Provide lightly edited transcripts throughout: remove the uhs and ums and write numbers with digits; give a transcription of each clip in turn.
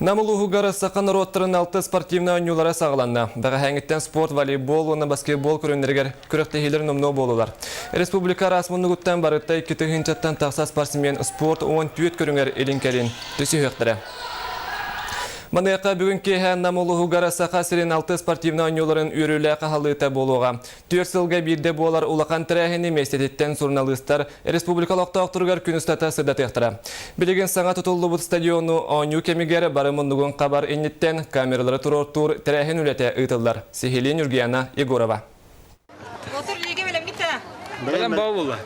Нам улууһугар саха норуоттарын алты спортивнай оонньуулара саҕаланна. Бэҕэһээҥиттэн спорт, волейбол уонна баскетбол көрүҥнэригэр күрэхтэһиилэр номнуо буоллулар. Республика араас муннугуттан барыта 2 тыһыынчаттан тахса спортсмен спорт 14 көрүҥэр илин-кэлин түсүһүөхтэрэ. Маныаха бүгүн киэһэ Нам улууһугар Саха сирин алты спортивнай оонньууларын үөрүүлээх аһыллыыта буолуоҕа. Түөрт сылга биирдэ буолар улахан тэрээһини миэстэтиттэн суруналыыстар республика олохтоохторугар күн устата сырдатыахтара. Билигин саҥа тутуллубут стадиону оонньуу кэмигэр бары муннугун хабар инниттэн камералары туруортуур тэрээһин үлэтэ ыытыллар. Сиһилии Ньургуяна Егорова. Бэлэм буолла.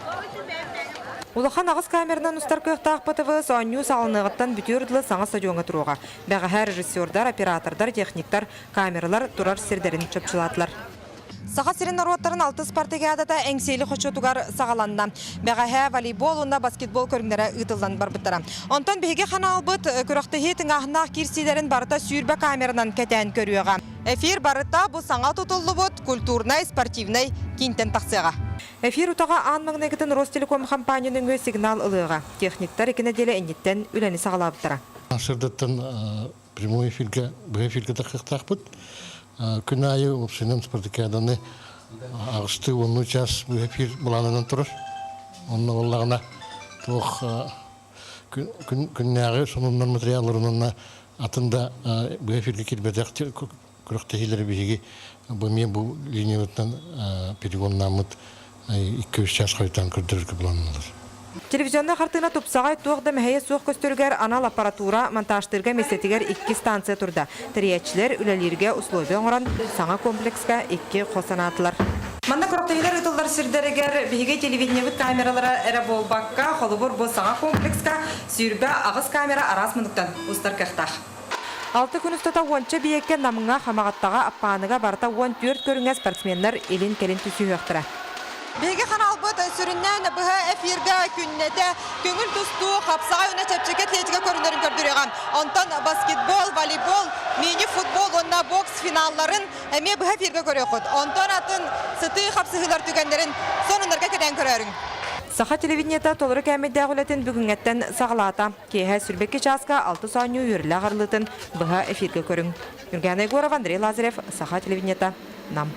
Улахан аҕыс камеранан устар кыахтаах ПТВ оонньуу саҕаланыаҕыттан бүтүөр дылы саҥа стадиоҥҥа туруоҕа. Бэҕэһээ режиссердар, оператордар, техниктар камералар турар сирдэрин чопчулаатылар. Саха сирин норуоттарын алтыс спартакиадата Эҥсиэли хочотугар саҕаланна. Бэҕэһээ волейбол уонна баскетбол көрүҥнэрэ ыытыллан барбыттара. Онтон биһиги ханаалбыт күрэхтэһии тыҥааһыннаах киирсиилэрин барыта 20 камеранан кэтээн көрүөҕэ. Эфир барыта бу саҥа тутуллубут культурнай, спортивнай киинтэн тахсыаҕа. Эфир утаҕа аан маҥнайгытын Ростелеком хампаанньа нөҥүө сигнал ылыаҕа. Техниктар икки нэдиэлэ инниттэн үлэни саҕалаабыттара. Сырдаттан прямой эфиргэ, быһа эфиргэ тахсыахтаахпыт. Күн аайы уопсайынан спартакиаданы аҕыстыы уоннуу час быһа эфир былаанынан турар. Онно буоллаҕына туох күннээҕи сонуннар материалларынан атын да быһа эфиргэ киирбэтэх күрэхтэһиилэри биһиги бу эмиэ бу линиябытынан перегоннааммыт 2-3 час хойутаан көрдөрөргө былаанналар. Телевизионнай хартыына тупсаҕай туох да мэһэйэ суох көстөрүгэр анал аппаратура монтажтыырга миэстэтигэр икки станция турда. Тэрийээччилэр үлэлииргэ условия оҥорон саҥа комплекска икки хос анаатылар. Манна күрэхтэһиилэр ыытыллар сирдэригэр биһиги телевидениебыт камералара эрэ буолбакка, холобур, бу саҥа комплекска 28 камера араас муннуктан устар кыахтаах. Алта күн устата уонча биэккэ Намҥа, Хамаҕаттаҕа, Аппааныга барыта 14 көрүҥҥэ спортсменнар илин-кэлин түсүһүөхтэрэ. Биһиги ханаалбыт сүрүннээн быһа эфиргэ күннэтэ көҥүл тустуу, хапсаҕай уонна чэпчэки атлетика көрүҥнэрин көрдөрүөҕэ. Онтон баскетбол, волейбол, мини-футбол уонна бокс финалларын эмиэ быһа эфиргэ көрүөххүт. Онтон атын сытыы хапсыһыылар түгэннэрин сонуннарга кэтээн көрөөрүҥ. Саха телевидениета толору кээмэйдээх үлэтин бүгүҥҥэттэн саҕалаата. Киэһэ сүүрбэкки чааска алтыс оонньуу үөрүүлээх арыллыытын быһа эфиргэ көрүҥ. Ньургуяна Егорова, Андрей Лазарев, Саха телевидениета, Нам.